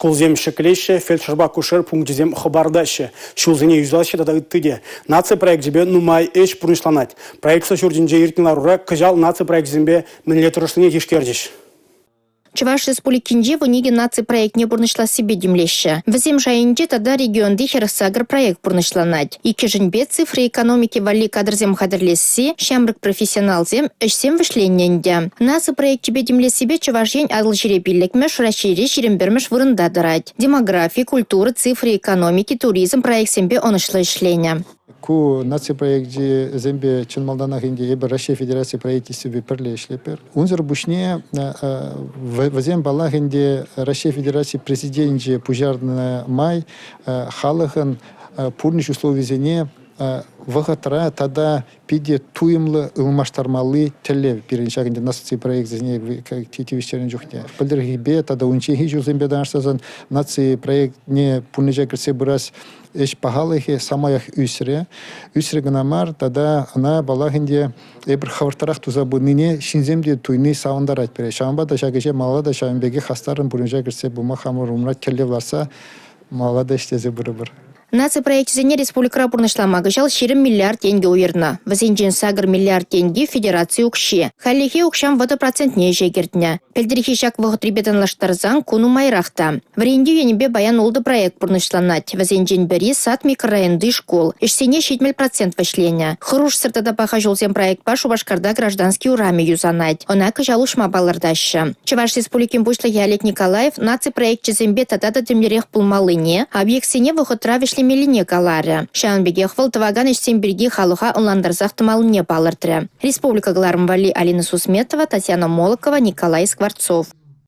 Шкулсем ҫӗклеҫҫӗ, фельдшерпа акушер пункчӗсем хӑпартаҫҫӗ, ҫулсене юсаҫҫӗ тата ытти те. Наци проекчӗпе нумай ӗҫ пурнӑҫланать. Правительство ҫуртӗнче иртнӗ ларура кӑҫал наци проекчӗсемпе мӗнле тӑрӑшнине тишкерчӗҫ. Чӑваш Республикинче 12 наци проектне пурнӑҫлассипе тимлеҫҫӗ. Вӗсем шайӗнче тата регионти 48 проект пурнӑҫланать. Иккӗшӗнпе цифра экономики валли кадрсем хатӗрлесси, ҫамрӑк профессионалсем, ӗҫсем вӗҫленнӗ ӗнтӗ. Наци проекчӗпе тимлессипе Чӑваш Ен Атӑлҫире пиллӗкмӗш, Раҫҫейре 21-мӗш вырӑнта тӑрать. Демографи, культура, цифра экономики, туризм проектсемпе ӑнӑҫлӑ ӗҫленӗ. Ку наци проекчӗсемпе чӑн малтанах ӗнтӗ эпир Раҫҫей Федераци правительствипе пӗрле ӗҫлетпӗр. Унсӑр пуҫне вӗсем, паллах ӗнтӗ, Раҫҫей Федераци Президенчӗ пуҫарнӑ май халӑхӑн пурнӑҫ условийӗсене вӑхӑтра тата питӗ туйӑмлӑ ылмаштармалли тӗллев пирӗн ҫак ӗнтӗ наци проекчӗсене тивӗҫтернӗ чухне. Пӗлтӗрхипе тата унчченхи ҫулсемпе танлаштарсан наци проектне пурнӑҫа кӗртсе пырас ӗҫ пахалӑхӗ самаях ӳсрӗ. Ӳсрӗ кӑна мар, тата ӑна, паллах ӗнтӗ, эпир хӑвӑртрах туса пынине ҫынсем те туйни савӑнтарать пире. Ҫавӑнпа та ҫак ӗҫе малалла та ҫавӑн пекех хастаррӑн пурнӑҫа кӗртсе пыма хамӑр умра тӗллев лартса малалла та ӗҫлесе пырӑпӑр. Наци проекчӗсене республикӑра пурнӑҫлама кӑҫал 20 миллиард тенкӗ уйӑрнӑ. Вӗсенчен 8 миллиард тенки федераци укҫи. Хальлӗхе укҫан 30 процентне ӗҫе кӗртнӗ. Пӗлтӗрхи ҫак вӑхӑтрипе танлаштарсан ку нумайрах та. Вӗрентӳ енӗпе паян ултӑ проект пурнӑҫланать. Вӗсенчен пӗри сад микрорайонти шкул. Ӗҫсене 70% вӗҫленӗ. Хӑрушсӑр тата паха ҫулсем проектпа Шупашкарта Граждански урамӗ юсанать. Ӑна кӑҫал уҫма палӑртаҫҫӗ. Чӑваш Республикин Пуҫлӑхӗ Олег Николаев наци проекчӗсемпе тата та тимлӗрех пулмаллине, объектсене вӑхӑтра вӗҫлемеллине каларӗ. Ҫавӑн пекех вӑл тӑвакан ӗҫсем пирки халӑха ӑнлантарсах тӑмаллине палӑртрӗ. Республика кӑларӑм валли Алина Сусметова, Татьяна Молокова, Николай Скворцов.